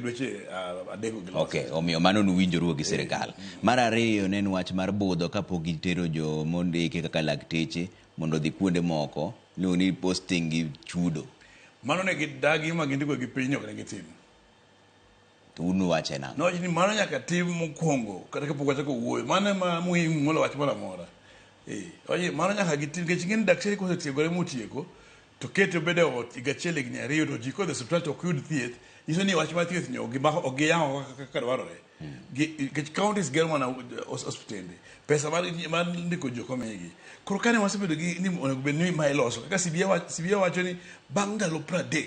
Dweche adek gi Ok, omiyo mano nuwinjoruo gi sirikal. Mar ariyo ne en wach mar budho kapok gitero jo mondiki kaka lakteche mondo odhi kuonde moko, iluongo ni posting gi chudo. Mano ne gidagi ma gindiko gi piny ni ok ne gitim. To un uwache nang'o? Nowacho ni mano nyaka tim mokwongo kata kapok wachako wuoyo. Mano ema muhimu molo wach moro amora. Eh, owacho ni mano nyaka gitim nikech ing'e ni daktari kosetiegore motieko to kete obed e ot higa achiel higni ariyo to ji kodhi e osiptal to ok yud thieth nyiso ni wach mar thieth ni ok gimako ok giyango kaka kaka dwarore. Gi- Nikech counties gero mana osiptende pesa mar, mar ndiko ji ok omigi. Koro kane wasebedo gi ni onego bed ni ma iloso kaka CBA CBA wacho ni bang' ndalo 30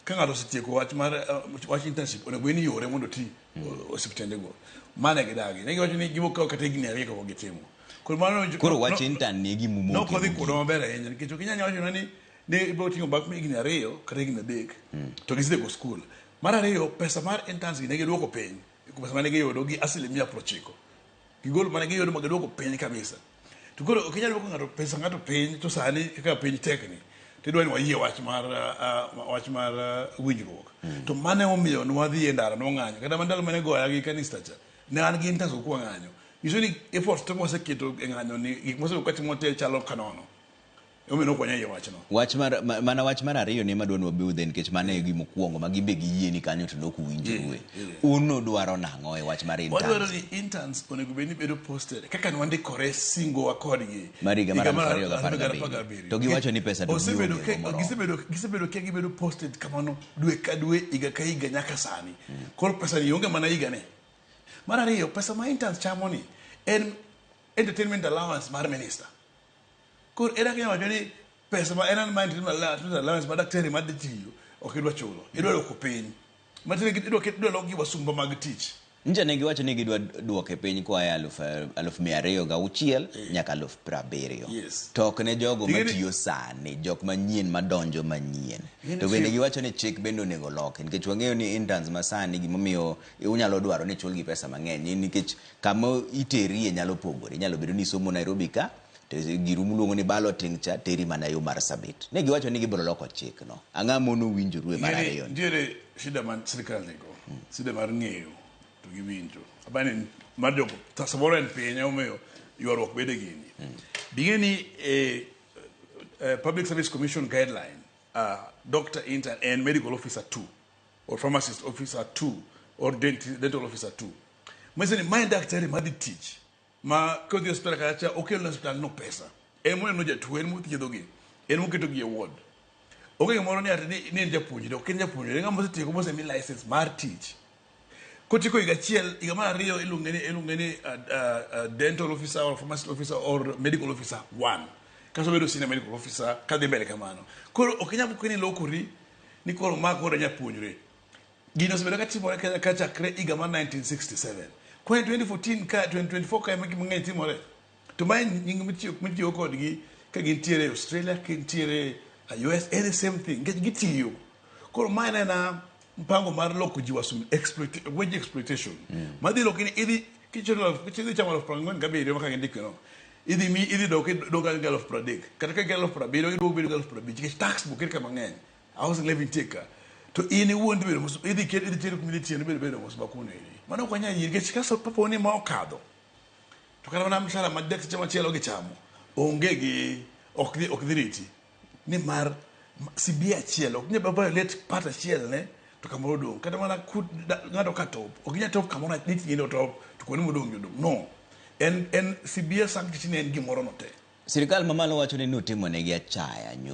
ka ng'ato osetieko wach mar wach internship onego bed ni iore mondo oti osiptende go. Mane gidagi. Ne giwacho ni gibo kawo kata higni 2 kapok gitimo. Koro mano Koro wach intern ni e gima umoke nok odhi mogik. kodwa maber ahinya nikech ok inyal wacho ni ni ibiro ting'o bak higni 2 kata higni 3 to gisetieko skul. Mar ariyo, pesa mar interns gi ne giduoko piny pesa mane giyudo gi asilimia 90. Gigol mane giyudo ma giduoko piny kabisa. To koro ok inyal duoko ng'ato pesa ng'ato piny to sani kaka piny tekni to idwa ni wayie wach mar wach mar winjruok. To mano emomiyo ne wadhi e ndara ne wang'anyo. Kata mana ndalo mane goya gi kanista cha, ne an gi interns ok wang'anyo. Nyiso ni effort te mwaseketo e ng'anyo ni gik mwasebedo ka watimo te chalo ka nono. Emomiyo ne ok wanyal yie wachno. Wach mar, mana wach mar ariyo ni ema dwa ni wabudhe nikech mano e gima okwongo ma gin be giyie ni kanyo to ne ok uwinjorue. Un nudwaro nang'o e wach mar Wadwaro interns? ni interns onego bed ni bedo posted kaka ne wandikore singowa kodgi Mar higa mar higa mar 2017. 2017. To giwacho ni pesa to Osebedo gionge ka- moromo. gisebedo ka gibedo posted kamano dwe ka dwe higa ka higa nyaka sani. Koro pesa ni onge mana higa ni. Mar ariyo pesa ma interns chamo ni en entertainment allowance mar minister. Koro ere kaka inyalo wacho ni pesa ma en an ma entertainment allowance ma daktari ma dhi tiyo ok idwa chulo. Idwa duoko piny. Matiende ni idwa idwa lokgi wasumba mag tich. Nyicha ne giwacho ni gidwa duoke piny koa e 206,000 nyaka 70,000. Yes. To ok ne jogo Ing'e ni- matiyo sani, jok manyien madonjo manyien. Ing'e ni To bende chik- giwacho ni chik bende onego oloki nikech wang'eyo ni interns ma sani gimomiyo unyalo dwaro ni chulgi pesa mang'eny en nikech kama iterie nyalo pogore. Inyalo bedo ni isomo Nairobi ka to giru miluongo ni balloting cha teri mana yo Marsabit. Ne giwacho ni gibiro loko chikno. Ang'o ma unuwinjoru e mar Ing'e ni ariyo ni? nitiere shida ma sirkal nigo. Shida mar ng'eyo to gi winjo. Apani mar jok samoro en piny emomiyo ywaruok bede gini. Bing'e ni eh, Public Service Commission guideline doctor intern en medical officer 2 or pharmacist officer 2 or dental officer 2. Manyiso ni mae daktari madhi tich ma kodhi e osiptal kacha okelo ne osiptal no pesa. En moneno jatuo, en mothiedhogi, en moketogi e ward. Onge gimoro ni ati ni en japuonjre, ok en japuonjre, ng'ama osetieko mosemi license mar tich. Kotieko higa achiel, higa mar ariyo iluonge ni iluonge ni dental officer or pharmacist officer or medical officer one. Kasto obedo senior medical officer kadhi mbele kamano. Koro ok inyal ni lokori ni koro ma koro japuonjre. Gini osebedo ka timore Kenya ka chakre higa mar 1967. Koro 2014 ka 2024 ka ema gik mang'eny timore. To mae nying mitiyo mitiyo kodgi ka gintiere Australia, ka gintiere US, en the same thing nikech gitiyo. Koro mae en ena mpango mar loko ji wasum exploit, wage exploitation. Madhi loko ni idhi kichulo idhi chamo 47,000 ma kaka indiko no. Idhi mi idhi dok idok gi 30,000. Kata ka gi 70,000 iduogo bedo gi 50,000 nikech tax boket ka mang'eny. Housing levy nitie ka. To in iwuon idhi bedo idhi ket idhi tero kuma idhi tiyo ibedo bedo mos kuno eri. Mano ok wanyal yie nikech ka kapo ni ma okadho to kata mana mshahara ma dakteche machielo gichamo onge gi ok dhi ok dhi riti nimar CBA achiel ok nyal violate part achiel ne to kamoro odong' kata mana ng'ato ka top ok inyal top kamoro ni tiende otop to kuonde modong' jodong' no en en CBA sanctity ne en gimoro no te. Sirikal mamalo wacho ni nutimonegi achaya.